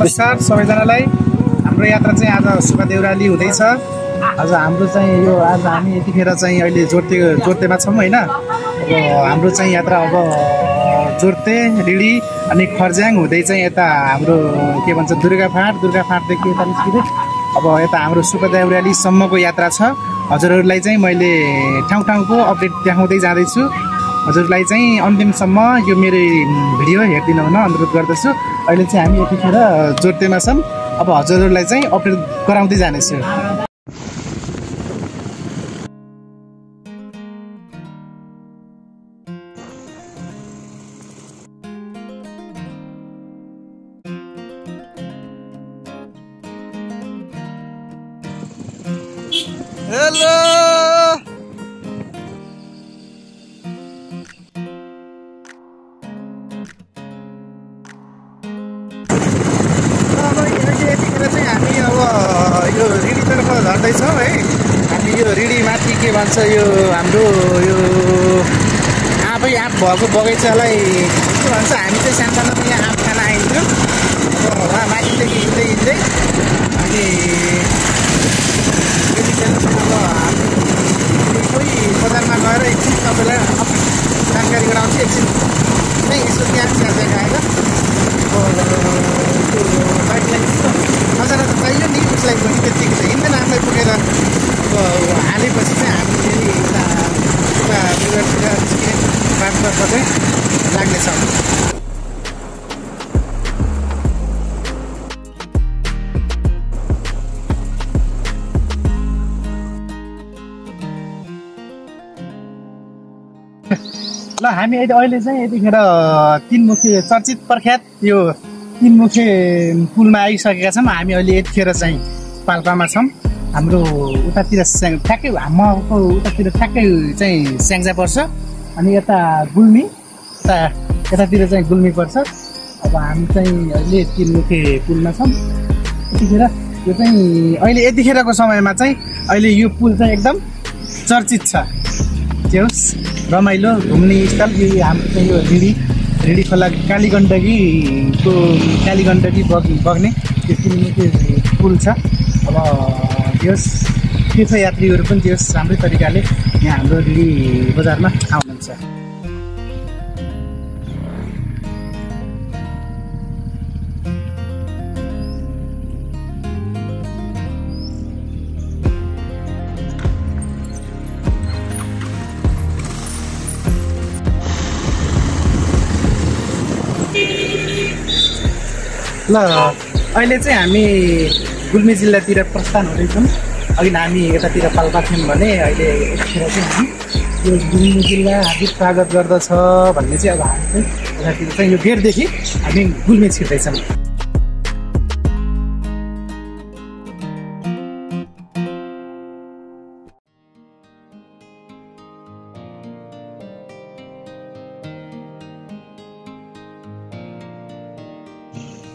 नमस्कार सबैजनालाई। हाम्रो यात्रा चाहिँ आज सुब्बा देउराली हुँदैछ। आज हाम्रो चाहिँ यो आज हामी यतिखेर चाहिँ अहिले जोर्तेमा छौँ होइन। अब हाम्रो चाहिँ यात्रा अब जोर्ते रिडी अनि खर्ज्याङ हुँदै चाहिँ यता हाम्रो के भन्छ दुर्गाफाँटदेखि यता निस्किँदै अब यता हाम्रो सुब्बा देउरालीसम्मको यात्रा छ। हजुरहरूलाई चाहिँ मैले ठाउँ अपडेट देखाउँदै जाँदैछु। हजुरलाई चाहिँ अन्तिमसम्म यो मेरो भिडियो हेरिदिनु हुन अनुरोध गर्दछु। अहिले चाहिँ हामी यतिखेर जोर्तेमा छौँ। अब हजुरहरूलाई चाहिँ अपडेट गराउँदै जानेछु। हेलो यतिखेर चाहिँ हामी अब यो रिडीतर्फ झर्दैछौँ है। हामी यो रिडी माथि के भन्छ यो हाम्रो यो आँप भएको बगैँचालाई के भन्छ। हामी चाहिँ सानसानो यहाँ आँप खान आइन्थ्यो। अब उहाँ माथिदेखि हिँड्दै अनि कोही बजारमा गएर एकछिन तपाईँलाई जानकारी गराउँछु। एकछिन नै यसो त्यहाँ देखाएर बाइकलाई नजारा त चाहियो नि उसलाई पनि त्यतिको चाहिँ हिँड्दैन। आफूलाई पुगेर अब हालेपछि चाहिँ हामी फेरि यता निस्किने बाटोतर्फ चाहिँ लाग्नेछौँ। ल हामी अहिले चाहिँ यतिखेर तीनमुखे चर्चित प्रख्यात यो तीनमुखे पुलमा आइसकेका छौँ। हामी अहिले यतिखेर चाहिँ पाल्पामा छौँ। हाम्रो उतातिर ठ्याक्कै हाम्रोको उतातिर ठ्याक्कै चाहिँ स्याङ्जा पर्छ अनि यता गुल्मी यतातिर चाहिँ गुल्मी पर्छ। अब हामी चाहिँ अहिले तीनमुखे पुलमा छौँ। यतिखेर यो चाहिँ अहिले यतिखेरको समयमा चाहिँ अहिले यो पुल चाहिँ एकदम चर्चित छ। जे होस् रमाइलो घुम्ने स्थल हाम्रो चाहिँ यो रिडी खोला कालीगण्डकी बग्ने त्यो तीनमुखे पुल छ। अब त्यस तीर्थयात्रीहरू पनि त्यस राम्रै तरिकाले यहाँ हाम्रो रिडी बजारमा आउनुहुन्छ। ल अहिले चाहिँ हामी गुल्मी जिल्लातिर प्रस्थान हुँदैछौँ। अघि हामी यतातिर पाल्पा थियौँ भने अहिले यतिखेर चाहिँ हामी यो गुल्मी जिल्ला हार्दिक स्वागत गर्दछ भन्ने चाहिँ अब हामी चाहिँ यतातिर चाहिँ यो गेटदेखि हामी गुल्मी छिर्दैछौँ।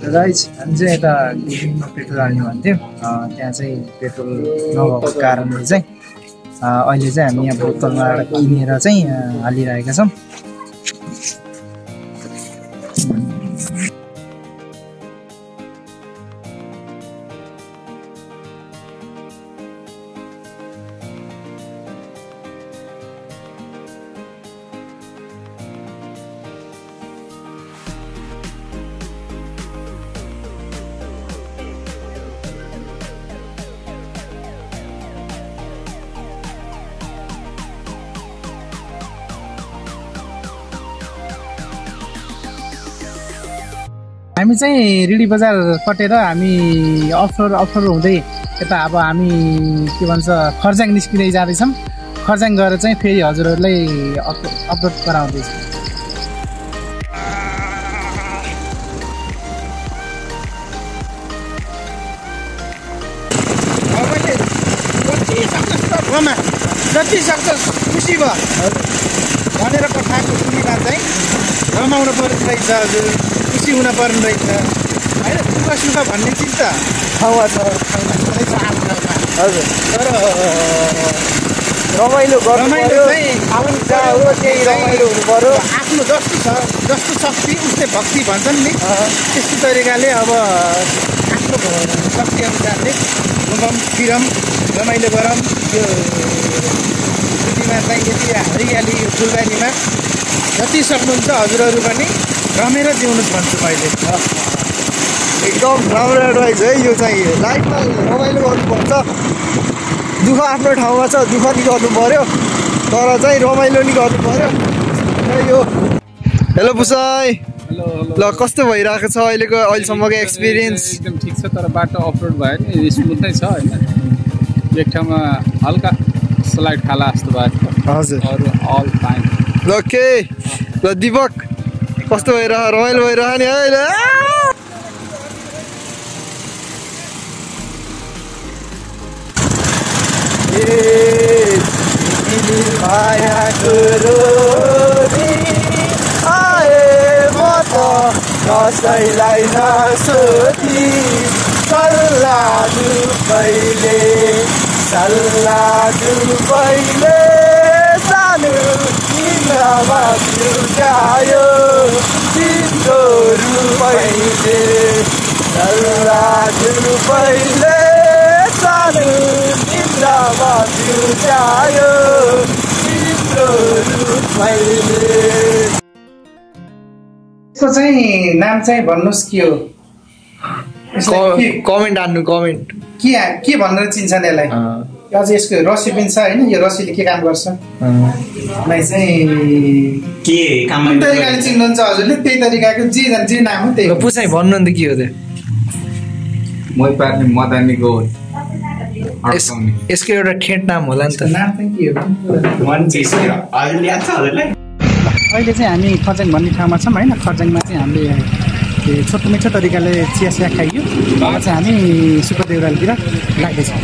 गाइज हामी चाहिँ यता गुल्मीमा पेट्रोल हाल्ने भन्थ्यौँ। त्यहाँ चाहिँ पेट्रोल नभएको कारणले चाहिँ अहिले चाहिँ हामी यहाँ बोतलबाट किनेर चाहिँ हालिरहेका छौँ। हामी चाहिँ रिडी बजार कटेर हामी अफरोड हुँदै यता अब हामी के भन्छ खर्ज्याङ निस्किँदै जाँदैछौँ। खर्ज्याङ गएर चाहिँ फेरि हजुरहरूलाई अपलोड गराउँदैछु। जति सक्छ खुसी भयो भनेर पठाएको सुनिमा चाहिँ रमाउनु पर्ने रहेछ। हजुर खुसी हुन पर्ने रहेछ होइन। दुःख सुख भन्ने चिज त ठाउँमा छ आफ्नो ठाउँमा। हजुर तर रमाइलो गर्नु पर्यो। चाहिँ आफ्नो जहाँ हो त्यही रमाइलो हुनु पर्यो। आफ्नो जस्तो छ जस्तो शक्ति उस्तै भक्ति भन्छन् नि, त्यस्तो तरिकाले अब आफ्नो शक्ति अनुसारले घुमौँ फिरौँ रमाइलो गरौँ। यो छुट्टीमा चाहिँ यति हरियाली फुलबारीमा जति सक्नुहुन्छ हजुरहरू पनि रमेर जिउनुहोस् भन्छु मैले। एकदम राम्रो एडभाइस है यो चाहिँ। लाइफमा रमाइलो गर्नुपर्छ। दुःख आफ्नो ठाउँमा छ, दुःख नि गर्नु पर्यो तर चाहिँ रमाइलो नि गर्नु पर्यो यो। हेलो पुसाई, ल कस्तो भइरहेको छ अहिलेसम्मको एक्सपिरियन्स? एकदम ठिक छ, तर बाटो अफरोड भयो नि, स्मुथ नै छ होइन। एक ठाउँमा हल्का स्लाइड खाला जस्तो भएको छ। हजुर, अरू अल फाइन। ल के ल दिपक कस्तो भइरह? रमाइलो भइरह नि अहिले? माया कसैलाई नसोधी सल्लाह पहिले सानो निन्द्रामा छुट्यायो तिम्रो पहिले सल्लाह पहिले सानो निन्द्रामा छुट्यायो तिम्रो पहिले। यसको चाहिँ नाम चाहिँ भन्नुहोस् के हो? कमेन्ट हान्नु, कमेन्ट के भनेर चिन्छन् यसलाई? अझ यसको रसी पनि छ होइन, यो रसीले के काम गर्छ मलाई चाहिँ के काम तरिकाले चिन्नुहुन्छ हजुरले? त्यही तरिकाको जे नाम हो त्यही पुछाइ भन्नु नि त के हो त्यो? मै पार्ने मदानीको यसको एउटा ठेट नाम होला नि त। नाम चाहिँ के हो? हजुरलाई अहिले चाहिँ हामी खर्जाङ भन्ने ठाउँमा छौँ होइन। खर्जाङमा चाहिँ हामीले छोटो मिठो तरिकाले चिया खाइयो। अब चाहिँ हामी सुपरदेउरालीतिर लाग्दैछौँ।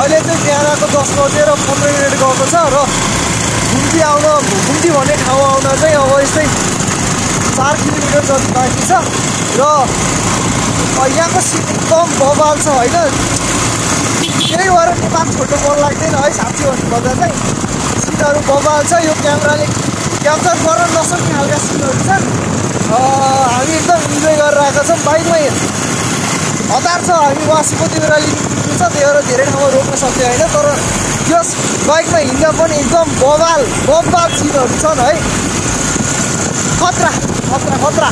अहिले चाहिँ बिहानको 10 बजेर 15 मिनट गएको छ र घुम्ती भन्ने ठाउँ आउन चाहिँ अब यस्तै 4 किलोमिटर जति बाँकी छ र यहाँको सिट एकदम बवाल छ होइन। त्यही भएर नेपाल छोड्नु मन लाग्दैन है साँच्चै भन्नुपर्दा चाहिँ। सिटहरू बवाल छ, यो क्यामेराले क्याप्चर गर्न नसक्ने खालका सिटहरू छन्। हामी एकदम इन्जोय गरेर आएका छौँ। बाइकमै हतार छ, हामी वासीको देउराली छ, त्यही भएर धेरै ठाउँमा रोक्न सक्यो होइन। तर यस बाइकमा हिँड्दा पनि एकदम बवाल चिजहरू छन् है। खतरा खतरा खतरा।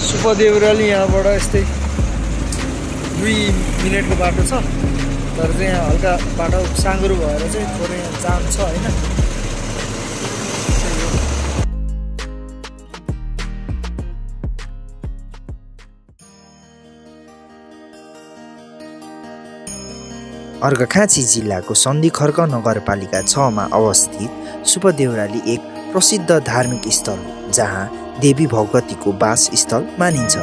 सुपरदेउराली यहाँबाट यस्तै 2 मिनटको बाटो छ, तर चाहिँ यहाँ हल्का बाटो साँगुरो भएर चाहिँ थोरै जाम छ होइन। अर्घाखाँची जिल्लाको सन्धिखर्क नगरपालिका 6 मा अवस्थित सुपदेउराली एक प्रसिद्ध धार्मिक स्थल हो, जहाँ देवी भगवतीको वास स्थल मानिन्छ।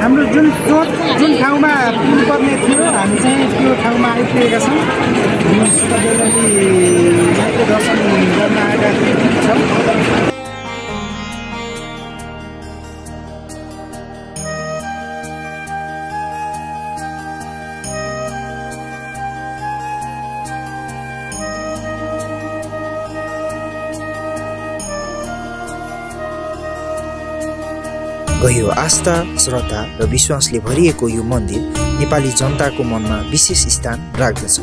हाम्रो जुन ठाउँमा पुग्नुपर्ने थियो हामी चाहिँ त्यो ठाउँमा आइपुगेका छौँ। सुपदेउरालीको दर्शन गर्न आएका छौँ। गहिरो आस्था, श्रद्धा र विश्वासले भरिएको यो मन्दिर नेपाली जनताको मनमा विशेष स्थान राख्दछ।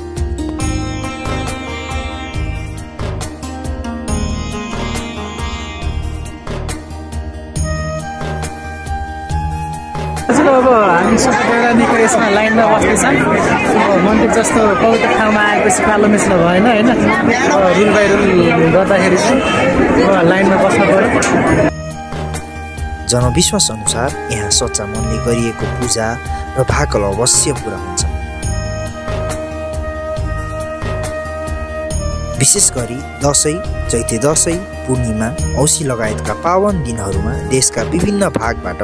अब हामी सुपदेउरालीको यसमा लाइनमा बस्दैछौँ। अब मन्दिर जस्तो पवित्र ठाउँमा आएपछि कालो मिच्न भएन होइन। रुल बाई रुल गर्दाखेरि चाहिँ लाइनमा बस्नु पर्यो। जनविश्वास अनुसार यहाँ सच्चा मनले गरिएको पूजा र भाकल अवश्य पुरा हुन्छ। विशेष गरी दसैँ, चैते दसैँ, पूर्णिमा, औँसी लगायतका पावन दिनहरूमा देशका विभिन्न भागबाट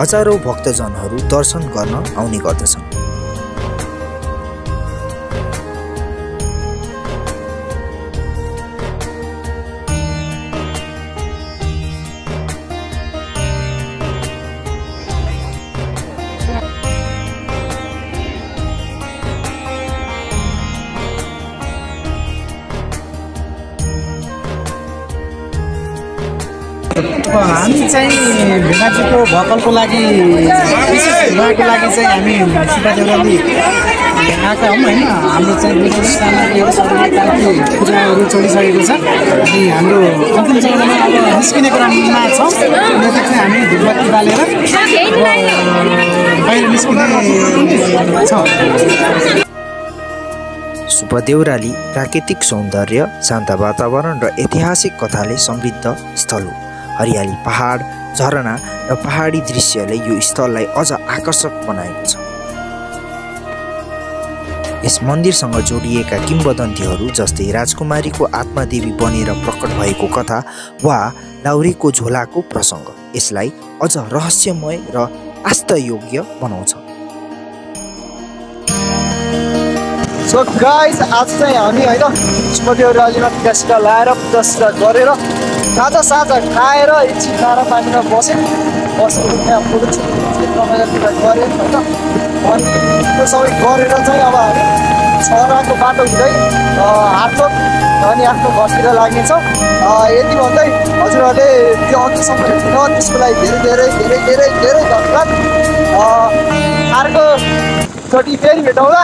हजारौँ भक्तजनहरू दर्शन गर्न आउने गर्दछन्। हामी चाहिँ ढुङ्गाचोकको भकलको लागि विशेष उहाँको लागि चाहिँ हामी सुब्बादेउराली आएका हौँ होइन। हाम्रो चाहिँ पूजाहरू चलिसकेको छ अनि हाम्रो अन्तिम चरणमा अब निस्किने क्रममा छौँ। यता चाहिँ हामी धुपबत्ती बालेर बाहिर निस्किने छौँ। सुब्बादेउराली प्राकृतिक सौन्दर्य, शान्त वातावरण र ऐतिहासिक कथाले समृद्ध स्थल हो। हरियाली, पहाड, झरना र पहाडी दृश्यले यो स्थललाई अझ आकर्षक बनाएको छ। यस मन्दिरसँग जोडिएका किम्वदन्तीहरू जस्तै राजकुमारीको आत्मादेवी बनेर प्रकट भएको कथा वा लाउरीको झोलाको प्रसङ्ग यसलाई अझ रहस्यमय र आस्थायोग्य बनाउँछ। सो गाइस, आज चाहिँ हामी होइन सुब्बादेउरालीमा टिकासिका लाएर पूजासिका गरेर खाजा खाएर एकछिन तारा पानीमा बसेर त्यहाँ फोटोसुट रमाइलोतिर गऱ्यौँ होइन। अनि त्यो सबै गरेर चाहिँ अब हामी छहराको बाटो हुँदै हाटचोक अनि आफ्नो घरतिर लाग्नेछौँ। यति भन्दै हजुरहरूले त्यो अघिसम्म हेर्नु त्यसको लागि धेरै धेरै धेरै धेरै धेरै धन्यवाद। अर्कोचोटि फेरि भेटौँला।